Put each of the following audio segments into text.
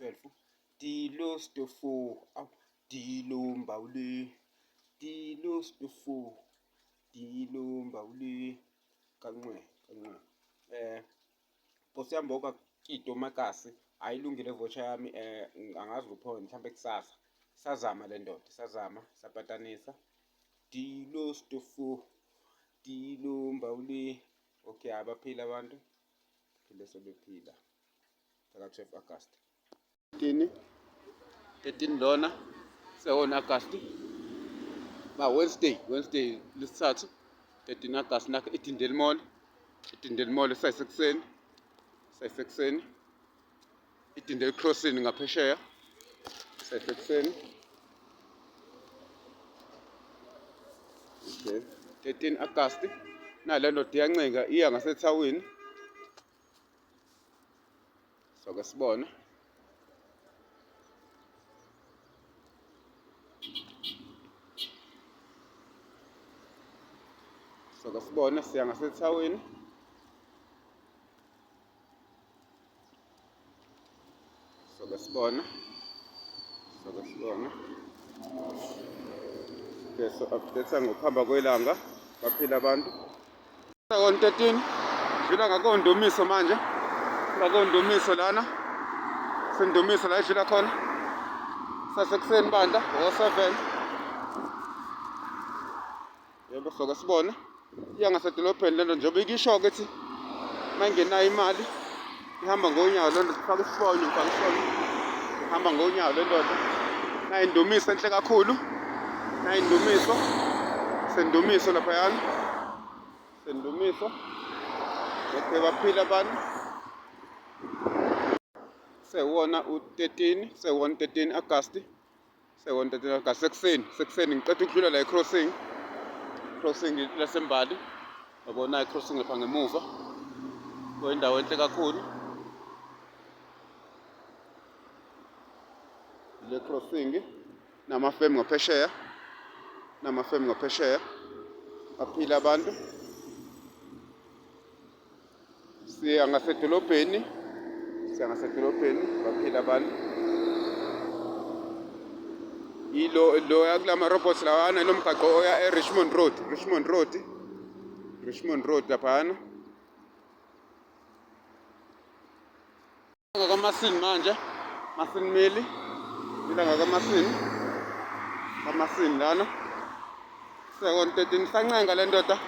U-12 Dilo stofo awu Dilo Mbawule Dilo stofo Dilo Mbawule kanqwe kanqwe Nkosi yami boka Kito Makasi ayilungile voucher yami angazi kuphi mhlawumbe kusasa sazama le ndoda sazama sapatanisa Dilo stofo Dilo Mbawule. Okay, abaphila abantu phile sebephila saka 12 August 13 13 lona sewona August ba Wednesday Wednesday lesithathu 13 August nakho iDindeli Mall iDindeli Mall sayisekuseni sayisekuseni iDindeli Crossing ngaphesheya sayisekuseni. Okay 13 August nale ndoda iyancenga iya ngasethawini soke sibone. Soke sibone siya ngasethawini. Soke sibone. Soke sibone. Okay, so update ngokuhamba kwelanga baphila abantu. Sekon 13 dlula ngakondumiso manje. Ngakondumiso lana. Sendumiso la idlula khona. Sasekuseni bandla ngo-7. Yebo soke sibone. Iya ngasedolobheni lento njengoba ikisho-ke ithi uma ingenayo imali ihamba ngonyawo le ndoda ifaka isifonyo ifaka isifonyo ihamba ngonyawo le ndoda. Nayi indumiso enhle kakhulu. Nayi indumiso. Sendumiso laphayana. Sendumiso. Okay baphila abantu. Sewona u-13, sewona 13 August. Sewona 13 August sekuseni, sekuseni ngiqeda ukudlula la e-crossing. Crossing lasembali. Yabona i-crossing lapha ngemuva. Kuyindawo enhle kakhulu. Le crossing namafemu ngaphesheya. Namafemu ngaphesheya. Baphila abantu. Siya ngasedolobheni. Siya ngasedolobheni baphila abantu. Yilo lo kulama robots lawana lo mgaqo oya eRichmond Road, Richmond Road. Richmond Road laphana. Ngakamasini manje, Masini Mili. Ila ngakamasini. Kamasini lana. Second 13 sancenga le ndoda.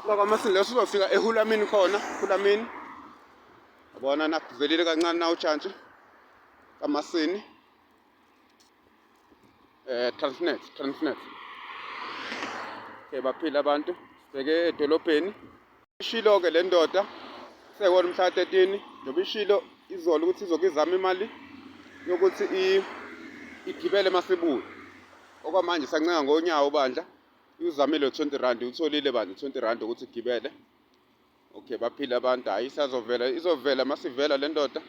La kamasini leso uzofika eHulamini khona, Hulamini. Yabona nakuvelile kancane na ujantshi kamasini. Transnet, Transnet. Okay, baphila abantu. Sibheke edolobheni. Ishilo-ke le ndoda sekuwona umhla ka-13 njengoba ishilo izolo ukuthi izoke izame imali yokuthi igibele masibuye. Okwamanje sancenga ngonyawo bandla, iwuzamile 20 rand, utholile bandla 20 rand ukuthi igibele. Okay, baphila abantu, hhayi isazovela, izovela masivela le ndoda.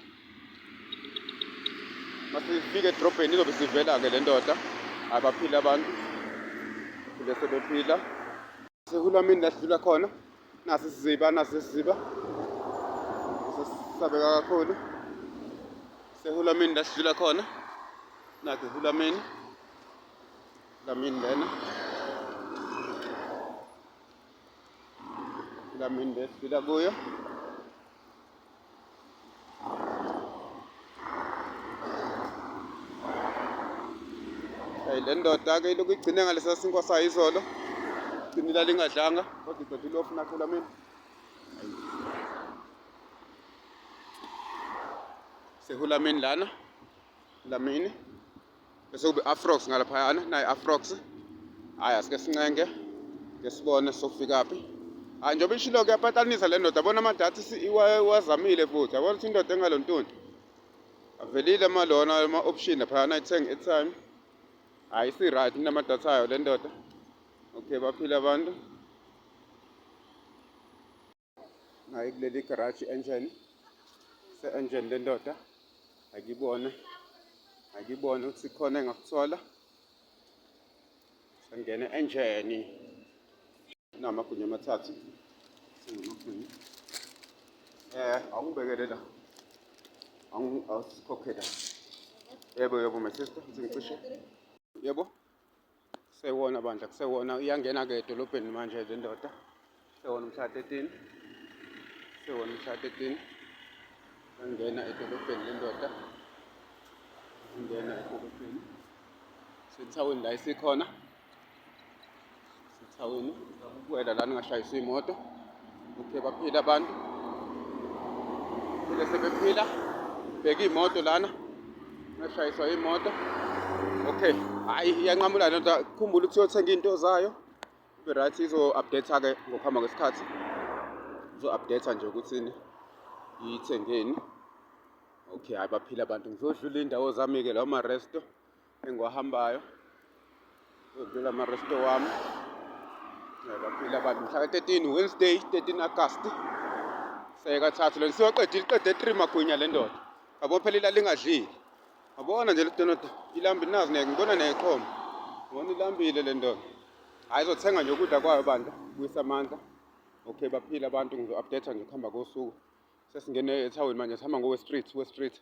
Masifika edrobheni izobe sivela-ke le ndoda. Hhayi baphila abantu, phile sebephila. Sehulamini la sidlula khona nasi isiziba nasi isiziba sesisabeka kakhulu. Sehulamini la sidlula khona nakho hulamini hulamini lena hulamini le sidlula kuyo. Hey, le ndoda-ke ilokhu igcine ngalesa sinkwa sayo izolo igcine ilala ingadlanga kodwa iqeda ilofu nakho lamini sehulamini lana lamini bese kube afrox ngalaphayana nayi afrox. Hhayi asike sincenge ke sibone sofikaphi. Hhayi njengoba ishilo kuyapatanisa le ndoda bona amadatha iwazamile futhi yabona ukuthi indoda engalontoni avelile amalona ama-option laphayana ayithenga airtime. Hhayi isi-right inamadatha ayo le ndoda. Okay baphile abantu. Nayi kuleli garage engine se-engine le ndoda akibone akibone ukuthi khona engakuthola sangena engine namagwinya amathathu sengamagwinya awungibekele la. Awusikhokhela. Yebo yebo my sister, ngithi ngicishe. Yebo. Kusewona bandla, kusewona iyangena-ke edolobheni manje le ndoda. Kusewona umhla 13. Kusewona umhla 13. Yangena edolobheni le ndoda. Ingena edolobheni. Sethawini la isikhona. Sethawini. Kuwela la ningashayiswa imoto. Okay, baphila abantu. Phile sebephila. Bheka imoto lana. Ngashayiswa imoto. Okay, hayi iyanqamula lento. Khumbula ukuthi uyothenga into zayo. Ibe right izo-update-ke ngokuhamba kwesikhathi. Izo-update nje ukuthi ithengeni. Okay, hayi baphila abantu. Ngizodlula iy'ndawo zami-ke lawo ma-resto engiwahambayo. Ngizodlula ama-resto wami. Baphila abantu. Mhla ka-13 Wednesday, 13 August. Seyikathathu lento. Siyoqedile iqede 3 magwinya le ndoda. Yabo phela ilali ingadlile. Yabona nje le ndoda ilambile nazi ngeke ngibona neqhoma. Ngibona ilambile le ndoda. Hayi izothenga nje ukudla kwayo bandla, buyisa amandla. Okay baphila abantu ngizo-update nje ukuhamba kosuku. Sesingene ethawini manje sihamba ngowe street, we street.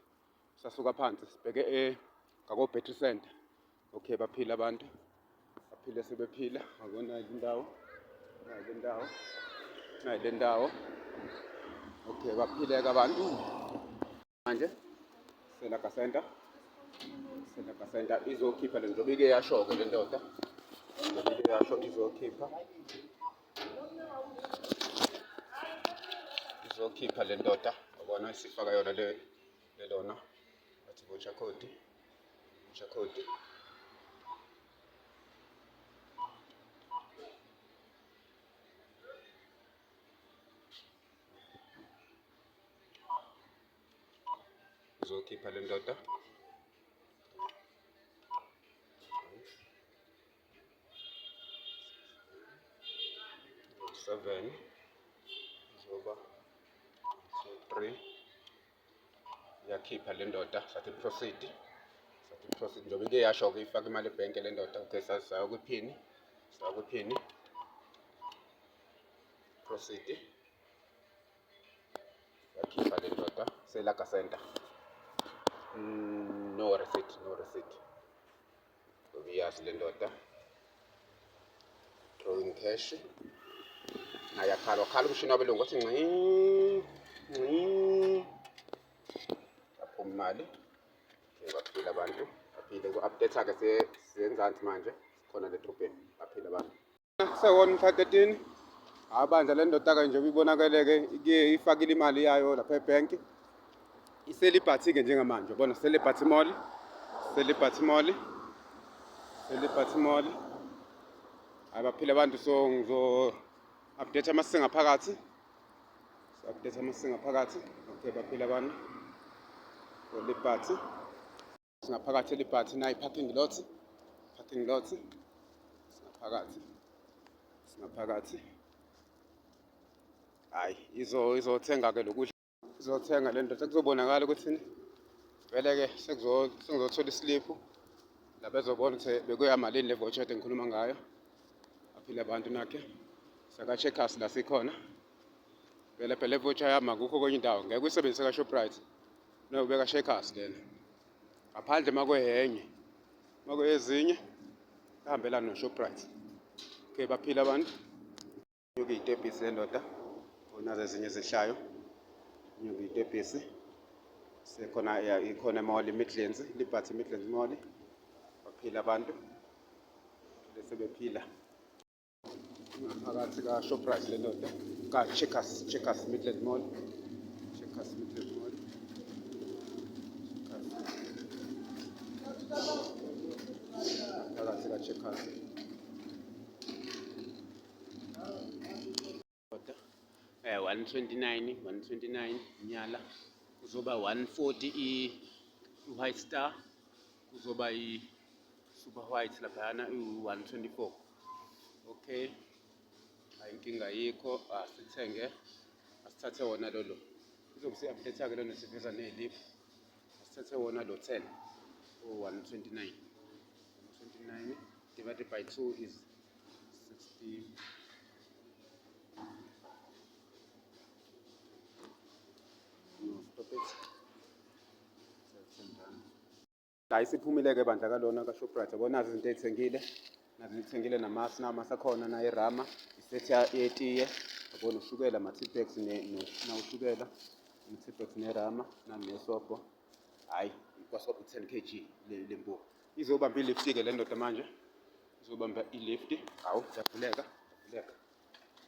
Sasuka phansi sibheke e ngako battery center. Okay baphila abantu. Baphile sebephila. Ngabona indawo. Nayi le ndawo. Nayi le ndawo. Okay baphileka abantu. Manje Selaga Center. Selaga Center izokhipha le njoba ike yasho-ke le ndoda. Njoba ike yasho izokhipha. Izokhipha le ndoda. Yabona isifaka yona le lelona. Bathi voucher code. Voucher code. Uzokhipha le ndoda. Seven izoba 2 3 iyakhipha le ndoda sathi proceed sathi proceed njengoba ike yasho-ke ifake imali ebhenke le ndoda. Okay, saya kwiphini, saya kwiphini, proceed. Yakhipha le ndoda selaga center. No receipt, no receipt. Ubiyazi le ndoda. Drawing cash. Nayakhala wakhala umshini wabelungu wathi ngci ngci. Yaphuma imali. Okay, baphila abantu. Baphile ku-update-ke senzansi manje. Sikhona le drobheni. Baphila abantu. Sewona mhla 13. Hayi bandla le ndoda-ke nje ibonakele-ke ike ifakile imali yayo lapha ebhenki. Iselibhathi-ke njengamanje ubona Selibhathi Mall, Selibhathi Mall, Selibhathi Mall. Hayi baphile abantu so ngizo-update uma sisengaphakathi. So-update uma sisengaphakathi. Okay baphile abantu. Selibhathi. Singaphakathi elibhathi nayi parking lot. Parking lot. Singaphakathi. Singaphakathi. Hayi izothenga ke lokudla. Izothenga le ndoda sekuzobonakala ukuthi vele ke sengizothola isliphu la bezobona ukuthi bekuyamalini le voucher engikhuluma ngayo. Aphile abantu nakhe. Saka Checkers la sikhona. Vele phela le voucher yami akukho kwenye indawo ngeke uyisebenzise ka Shoprite. No ubeka Checkers lena. Ngaphandle makweyenye. Makweyezinye ihambelana no Shoprite. Okay baphila abantu. Nyuka iy'tebhisi le ndoda. Nazo ezinye ezehlayo. Nyuka iy'tebhisi. Sekhona ikhona emall Midlands, Liberty Midlands Mall. Baphila abantu. Bese bephila. Ngaphakathi ka-Shoprite le ndoda. Ka-Checkers, Checkers Midland Mall. Checkers Midland Mall. Checkers. Phakathi ka-Checkers. 129 129 nyala kuzoba 140 i-white star kuzoba i-super white laphayana i-124. Okay, hayi inkinga ayikho, asithenge asithathe wona lolo izobe si-update-ke lona siveza ney'liphu asithathe wona lo 10 o-129 129 divided by 2 is 60. No, stop it. Hayi, siphumile-ke bandla kalona kaShoprite, yabo, nazi izinto ey'thengile, nazi ithengile namasi, namasi akhona, nayo irama, isethi yetiye, yabo, noshukela, ama-tea bags, nawushukela, ama-tea bags nerama, nani nesobho. Hhayi, kwasobho 10 kg le mpuphu. Izobamba i-lift-ke le ndoda manje, izobamba i-lift. Hawu, siyavuleka, siyavuleka.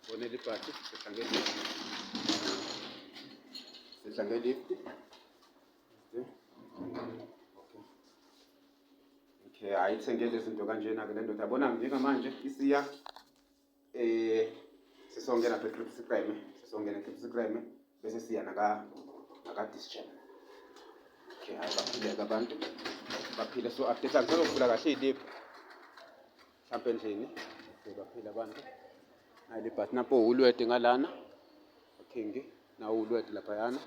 Bonela ibhathi, sehla nge-lift, sehla nge-lift. Okay, hayi, ithenge lezi zinto kanjena-ke le ndoda, yabona njengamanje isiya sisongena lapha eCripsy Creme, sisongena eCripsy Creme bese siya naka Dischem. Okay, hayi, baphile-ke abantu, baphile. So update, ngisazovula kahle iy'liphu mhlawumpe endlini. Okay, baphile abantu. Nayi le bhasi, nampo ulwede ngalana, King, nawu ulwede laphayana,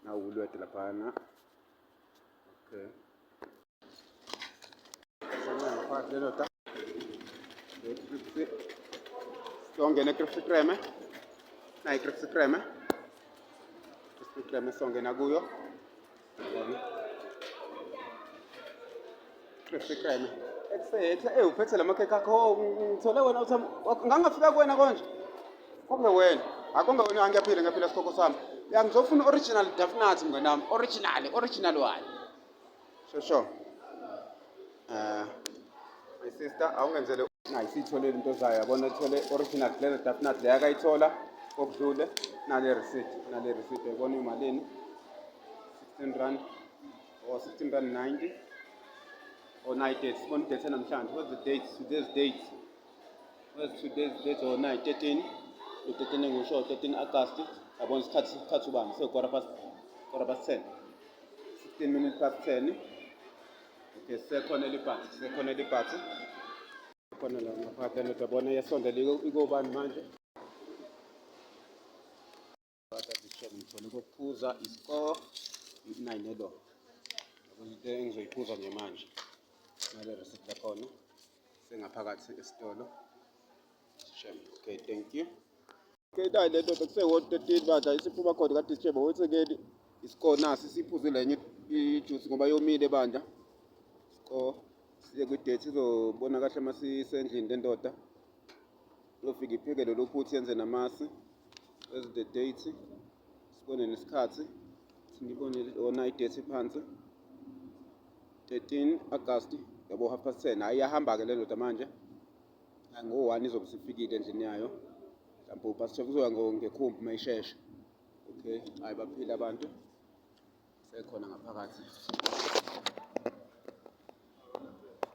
nawu ulwede laphayana. Okay, ngaphakathi le ndoda, siyongena eCrispy Kreme, nayi iCrispy Kreme, Krispy Kreme songena kuyo. Yabona, Krispy Kreme ekusethe, uphethe la makhekhe akho, ngithole wena uthi ngangafika kuwena konje, konke wena, akonke wena. Ngiyaphila, ngiyaphila sikhokho sami. Ya, ngizofuna original Daphne, mngani wami, original, original one, sure sure. My sister, awungenzele nayi, siyitholele into zayo, yabona, ithole original leyo Daphne leyo akayithola kokudlule. Nale receipt, nale receipt, yabona imalini? 16 rand or 16 rand 90 or 9 dates. Sibona date namhlanje. What's the date? Today's date, what's today's date? Or 9 13, u-13 engisho 13 August, yabona isikhathi, isikhathi ubani, se quarter past 10, 16 minutes past 10. Okay, sekhona elibhathi, sekhona elibhathi khona la ngaphakathi. Le ndoda, yabona, iyasondela ikobani manje. Ngithole kokuphuza iscore nine lo, yabona into engizoyiphuza nje manje, nale receipt lakhona sengaphakathi esitolo. Shem. Okay, thank you. Okay, nayi le ndoda kuse-1:13 bandla, isiphuma khona kade sisheba wethekeli iscore nasi, siphuzile enye ijuice ngoba yomile bandla. Score siye kwi-date, izobona kahle uma sisendlini le ndoda, yofika ipheke lolu phuthu, yenze namasi. Where's the date? Sibone nesikhathi, ngibone ona i-date phansi, 13 August, yabo, 10:30. Hayi, iyahamba-ke le ndoda manje, ngo-1 izobe isifikile endlini yayo, mhlawumbe upast 12 uzoya ngekhumbi uma ishesha. Okay, hayi, baphile abantu, sekhona ngaphakathi.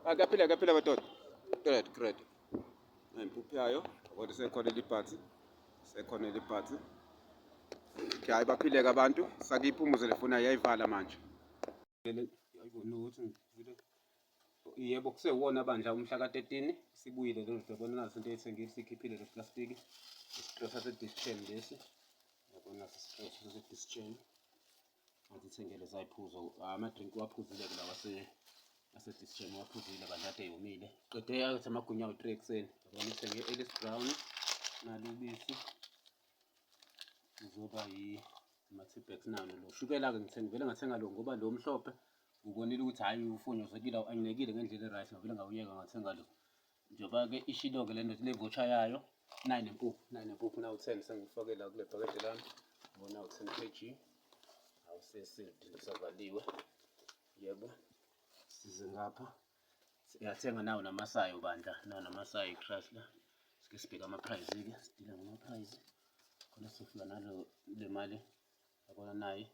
Ah, kuyaphila, kuyaphila madoda. Great, great. Impuphu yayo, yabona, sekhona elibhathi, sekhona elibhathi. Okay, hayi, baphileke abantu, sake iphumuze le foni, yayivala manje. Yebo, kusewona bandla umhla ka-13, sibuyile le ndoda, yabona, naso into eyithengile, sikhiphile le plastiki, isitolo sase-Dischem lesi, yabona, naso isitolo sase-Dischem. Ngathi ithengele zayiphuzo, ama-drink waphuzile-ke lawa ase-Dischem, waphuzile bandla, ade yomile. Qede athi amagwinya awu-3 ekuseni, yabona, ithenge Ellis Brown, nalo ubisi, kuzoba yi-ama-tea bags, nalo lo shukela-ke ngithenge, vele ngathenga lo ngoba lo mhlophe ubonile ukuthi hhayi ufunyuzekile, awuanyulekile ngendlela e-right, ngavele ngawuyeka ngathenga lo. Njengoba-ke ishilo-ke le ndoda le voucher yayo, nayi nempuphu, nayi nempuphu, nawu 10 sengifake la kule bhakede lami, yabona, nawu 10 kg, awusesealed, lisavaliwe. Yebo, size ngapha, siyathenga nawo namasayo bandla, nawo namasayo i-Chrysler. Sike sibheke ama-price-ke, sidila ngama-price khona, sizofika nalo le mali, yabona, nayi,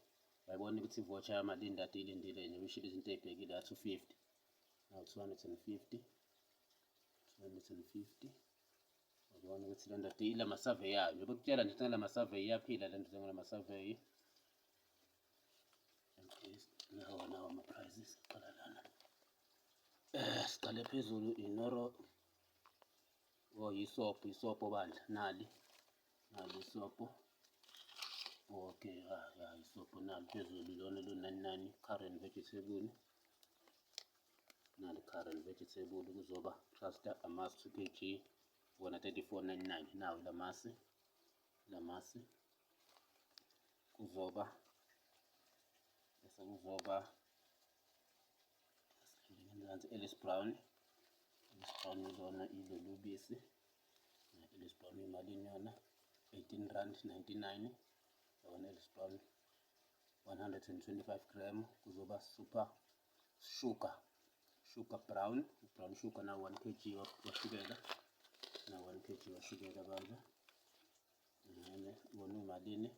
yayibona ukuthi i-voucher yamalini kade ilindile nje, uyishilo izinto ey'bhekile ya 250, nawu 250, 250. Yabona ukuthi le ndoda ilama-survey yayo, njengoba kutshela nje ngalama-survey, iyaphila le ndoda ngalama-survey. Nawa, nawa ama-prices, siqala lana, siqale phezulu, inoro, oh, yisobho, isobho bandla, nali, nali isobho. Okay, ya ya isobho nali phezulu, lona lo 99, curry vegetable, nali curry vegetable, kuzoba cluster amasi 2 kg, wona 34.99. Nawo lamasi, lamasi kuzoba, bese kuzoba Nansi Ellis Brown, Ellis Brown ilona ilolu bisi. Ellis Brown imalini yona? 18 rand 99. Yabona Ellis Brown 125 gram kuzoba super sugar, sugar brown, brown sugar na 1 kg washukela, na 1 kg washukela bandla. Wona umalini?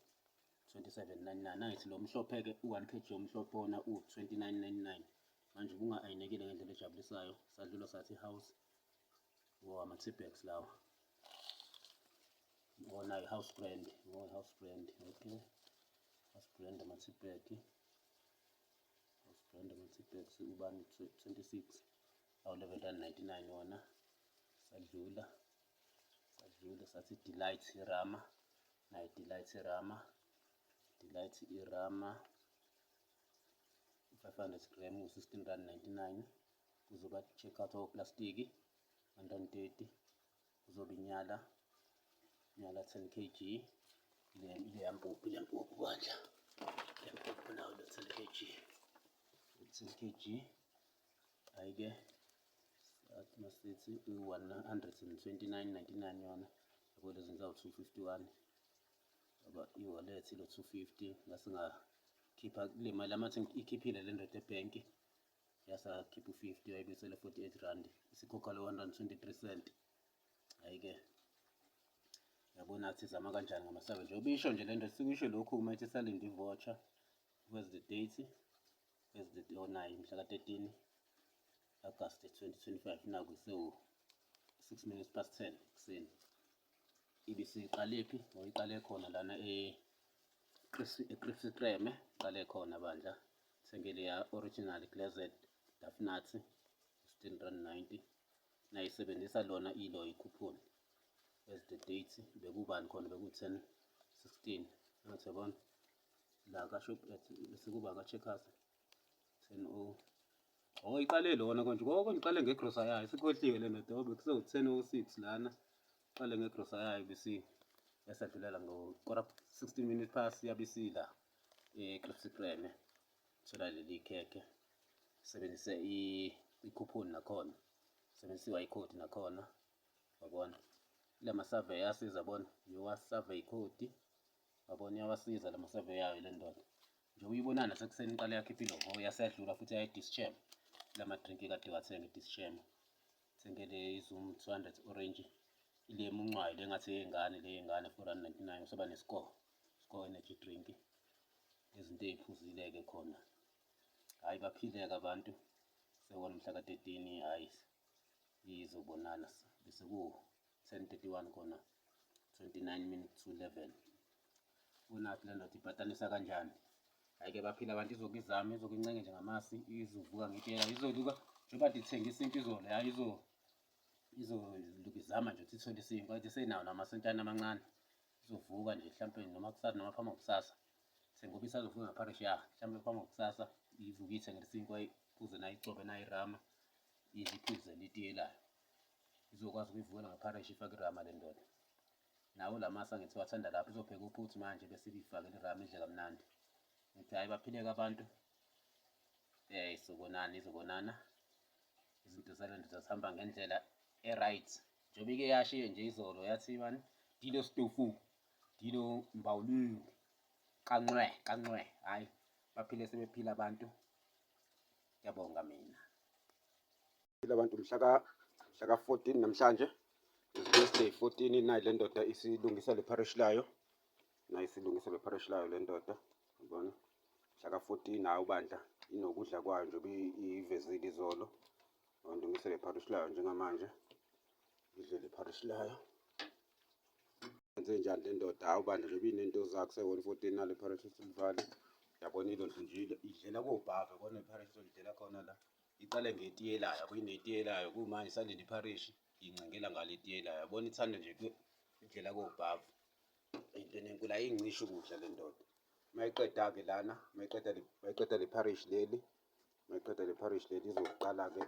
27.99. Angithi lo mhlophe-ke u-1 kg omhlophe wona u-29.99. Manje ubunga-ayinekile ngendlela ejabulisayo. Sadlula sathi house, wo ama-Teabags lawa. Wona i-house brand, wo house brand, okay. House brand ama-teabag, house brand ama-teabags ubani 26 awu 11.99 wona. Sadlula, sadlula sathi Delight irama, nayo Delight irama, Delight irama 500 gram u-16 rand 99. Kuzoba check out oplastiki 130. Kuzoba inyala, inyala 10 kg, leya mpuphu, le mpuphu bandla, le mpuphu nayo lo 10 kg, 10 kg. Hhayi-ke sathi masithi u-129.99 yona, yabo lezi zinto zawu-251 ngoba i-wallet ilo 250 ngase ngakhipha kule mali amathi ikhiphile le ndoda ebhenki, yasakhipha u-50 wayibuyisela 48 rand, isikhokha lo 123 cent. Hhayi-ke yabona ukuthi izama kanjani ngamasabe nje ubisho nje le ndoda sikusho lokhu uma ithi salinde i-voucher. Where's the date? Where's the oh nayi mhla ka-13 August 2025, naku sewu 6 minutes past 10 ekuseni. Ibisiqalephi? Ngoyiqale khona lana e-Krispy Kreme, iqale khona bandla. Thenge leya original glazed Daphne 16 rand 90, nayisebenzisa lona ilo ikhuphuni. Where's the date? Bekubani khona? Beku 10 16 ngathi yabona la ka shop bese kuba ka Checkers 10 o. Oh, iqale lona konje konke iqale ngegrosa yayo, sikhohliwe le ndoda bekusewu 10:06 lana, iqale ngegrosa yayo bese yasadlulela ngo quarter 16 minutes past yabisila eKrispy Kreme, thola leli khekhe, sebenzise ikhuphuni nakhona, sebenzisiwa ikhodi nakhona, wabona lama survey ayasiza bona, your survey code, wabona iyawasiza lama survey yayo le ndoda. Nje uyibonana sekuseni iqale yakhipha ilogo, yasedlula futhi yayi-Dis-Chem, lama drink kade wathenga i-Dis-Chem, thenge le Zoom 200 orange, ile muncwayo le ngathi eyengane, le yengane 4.99, useba ne-score, score energy drink, izinto ey'phuzile-ke khona. Hhayi baphileke abantu, sewona mhla ka-13, hhayi izobonana bese ku-10:31 khona, 29 minutes to 11. Ubonaphi le ndoda ibhatanisa kanjani? Hhayi-ke baphila abantu, izokizama izokuncenge nje ngamasi, izovuka ngitshela izoluka njengoba ithenge isinto izolo, hhayi izoluka izama nje ukuthi ithole isinkwa, athi senawo namasentana amancane, izovuka nje mhlampe noma kusasa noma phambi kusasa, sengoba isazovuka ngapharishi ya mhlampe phambi kusasa ivuke ithengele isinkwa, iphuze nayo icobe nayo irama, idle iphuze litiye layo, izokwazi ukuyivukela ngapharishi ifake irama le ndoda. Nawo la masi angithi wathanda lapho, izopheka uphuthu manje bese ibifakele irama idle kamnandi. Ngithi hhayi baphileke abantu, izobonana, izobonana izinto zale ndoda zihamba ngendlela e-right. Njengoba ike yashiye nje izolo yathi bani dilo stofu dilo mbawulungu kanqwe kanqwe, hhayi baphile sebephila abantu, ngiyabonga mina. Phila abantu, mhla ka 14 namhlanje is Wednesday 14, nayi le ndoda isilungisa le parish layo, nayi isilungisa le parish layo le ndoda, yabona mhla ka 14, hayi bandla inokudla kwayo njengoba ivezile izolo, ilungisa le parish layo njengamanje, idle le parish layo. Yenze njani le ndoda? Hawu bandla, njengoba inento zakho sewona 14 nale parish silivale, yabona ilo nje idlela kobhava, yabona iparish izolidlela khona la, iqale ngetiye layo, yabo inetiye layo kumanje isalinde iparish, incengela ngale itiye layo, yabona ithanda nje idlela kobhava, into enkulu ayincishe ukudla le ndoda. Mayiqeda-ke lana, mayiqeda mayiqeda le parish leli, mayiqeda le parish leli izoqala-ke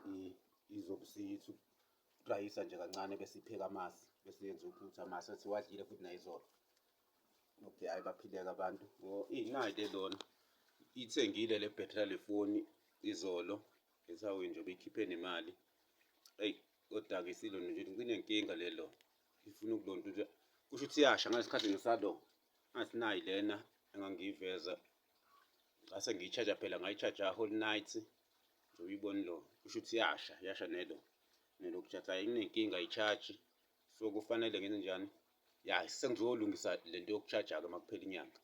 izobe isithi ukurayisa nje kancane bese ipheka amasi, bese yenza uphuthu amasi athi wadlile futhi nayo izolo. Okay, hhayi baphileke abantu. Nayi le lona ithengile le bhetri yale foni izolo. Ethawini njengoba ikhiphe nemali. Eyi kodwa-ke isilo nje inenkinga lelo ifuna ukulonto nje kusho ukuthi iyasha ngalesikhathi ngisalo ngathi nayi lena engangiyiveza ngase ngiyi-charge phela ngayi-charge whole night nje uyibone lo kusho ukuthi iyasha yasha nelo nelokutshatha inenkinga ayi-charge so kufanele ngenze njani ya sengizolungisa lento yoku-charge-ke uma kuphela inyanga.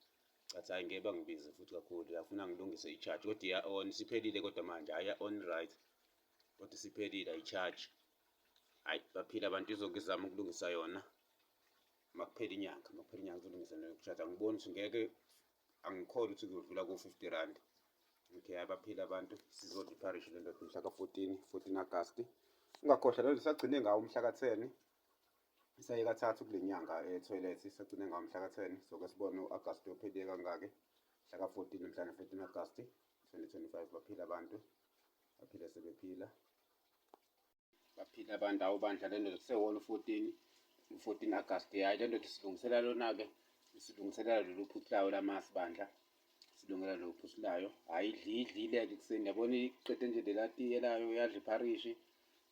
Chathi hhayi ngeke bangibize futhi kakhulu yafuna ngilungise i-charge kodwa iya on siphelile kodwa manje hhayi on right kodwa isiphelile ayi-charge. Hhayi baphila abantu izokuzama ukulungisa yona uma kuphela inyanga, uma kuphela inyanga izolungisa nokutshaja. Angiboni ukuthi ngeke angikholwa ukuthi kuzodlula ko-50 rand. Okay, hhayi baphila abantu sizodla ipharishi le ndoda mhla ka-14, 14 Agasti. Ungakhohlwa lelo sagcine ngawo umhla ka-10 isaye kathathu kule nyanga e-toilet sagcine ngawo mhla ka-10 so ke sibone u-Agasti uphelile kangaki mhla ka-14 namhlanje 14 Agasti 2025 baphila abantu baphila sebephila baphila abantu awu bandla le ndoda kusewona u-14 u-14 Agasti hayi le ndoda isilungisela lona-ke isilungiselela lolu phuthu layo lamasi bandla silungela lolu phuthu layo hhayi idlile-ke ekuseni yabona iqede nje lela tiye layo yadla ipharishi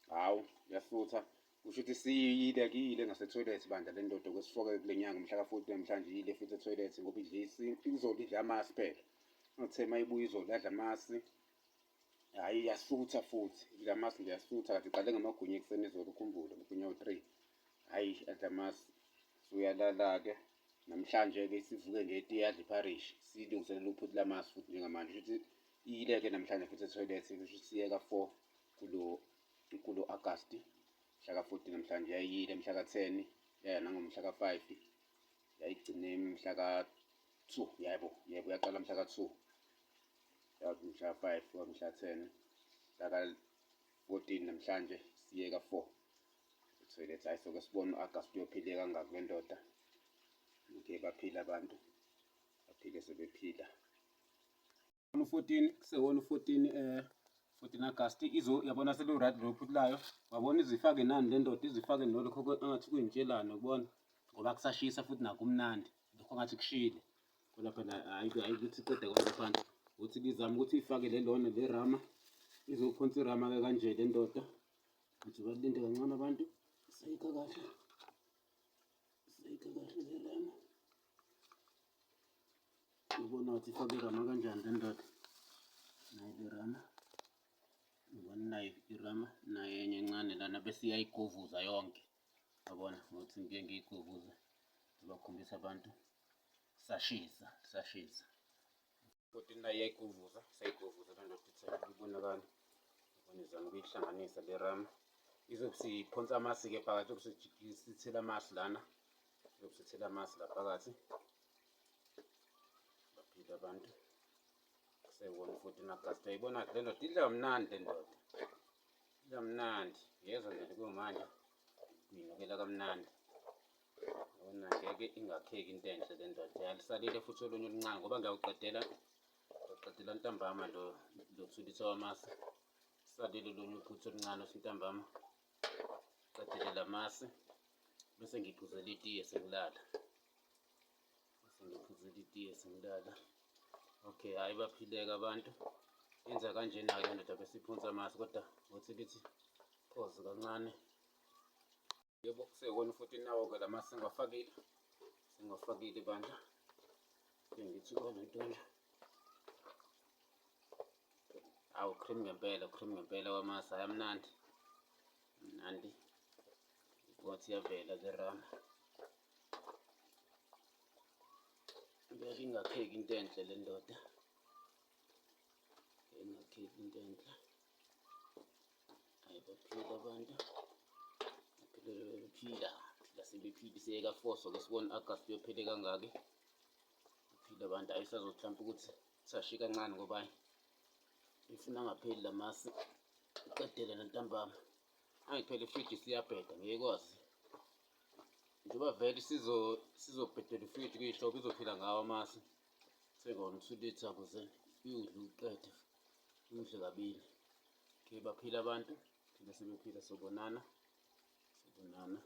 hawu yasutha kusho ukuthi siyile kuyile ngasethoyilethi bandla le ndoda kwesifoke kule nyanga mhla ka-14 namhlanje iyile futhi ethoyilethi ngoba idle izolo idle amasi phela uthe uma ibuya izolo yadla amasi hhayi iyasutha futhi idla amasi nje yasutha kade iqale ngamagwinya ekuseni izolo ukhumbule amagwinya awu-three hhayi adla amasi suyalala-ke namhlanje-ke isivuke ngeti yadla ipharishi silungiselela uphuthu lamasi futhi njengamanje kusho ukuthi iyile-ke namhlanje futhi ethoyilethi kusho ukuthi siyeka 4 kulo kulo Agasti mhla ka-14 namhlanje yayiyile mhla ka-10 yaya nangomhla ka-5 yayigcine mhla ka-2 yebo yebo yaqala mhla ka-2 yathi mhla ka-5 kwamhla 10 mhla ka-14 namhlanje siye ka-4 toilet hayi soke sibone u-Agasti uyophile kangaki le ndoda okay baphila abantu baphile sebephila u-14 kusewona u-14 eh 14 August izo yabona selu right lo phuthu layo wabona izifake nani le ndoda izifake nolokho engathi kuyintshelano ukubona ngoba kusashisa futhi nakumnandi lokho ngathi kushile kodwa phela hayi hayi ukuthi iqede konke phansi ukuthi ngizama ukuthi ifake le lona le rama izophonsa irama ke kanje le ndoda nje balinde kancane abantu sayikha kahle sayikha kahle le rama Ubona ukuthi ifake irama kanjani le ndoda. Nayi le rama. Ubona nayi irama nayi enye encane lana bese iyayigovuza yonke. Yabona ngokuthi ngike ngiyigovuze ngibakhombisa abantu sashisa sashisa. Kodwa nayi iyayigovuza isayigovuza le ndoda ithe kubonakala. Yabona izama ukuyihlanganisa le rama. Izobe siphonsa amasi-ke phakathi, izobe sithela amasi lana. Izobe sithela amasi la phakathi. Baphila abantu. Kusewona futhi nagasta. Uyayibona le ndoda idla kamnandi le ndoda. Idla kamnandi. Ngiyezwa nje kumanje. Kuyinukela kamnandi. Yabona ngeke ingakheki into enhle le ndoda. Yalisalile futhi olunye oluncane ngoba ngiyawuqedela ngiyawuqedela ntambama lo lo thulitha wamasi. Salile olunye uphuthu oluncane othi ntambama. Qedele lamasi bese ngiphuzela itiye sengilala. Sengiphuzela itiye sengilala. Okay, hhayi baphileka abantu. Yenza kanjena-ke ndoda bese iphonsa amasi kodwa ngothi lithi pause kancane. Yebo kusekona futhi nawo-ke la masi sengiwafakile. Sengiwafakile bandla. Ngithi kona ntoni. Awu cream ngempela, cream ngempela wamasi hhayi amnandi. Mnandi. Kwathi iyavela le rama. Ngeke ingakheki into enhle le ndoda. Ingakheki into enhle. Hayi baphila abantu. Baphila bephila. Phila sebephila iseyeka foso ke sibone August uyophele kangaki. Baphila abantu ayisazothi mhlawumbe ukuthi sashiya kancane ngoba ifuna ngapheli lamasi iqedele nantambama. Angiphela ifriji siyabheda ngeke kwazi. Njengoba vele sizo sizobhedela ifriji kuyihlobo izophila ngawo amasi. Thenga wona u-2 litre ukuze uyudle uqede. Udle kabili. Okay, baphila abantu. Phila sebephila sobonana. Sobonana.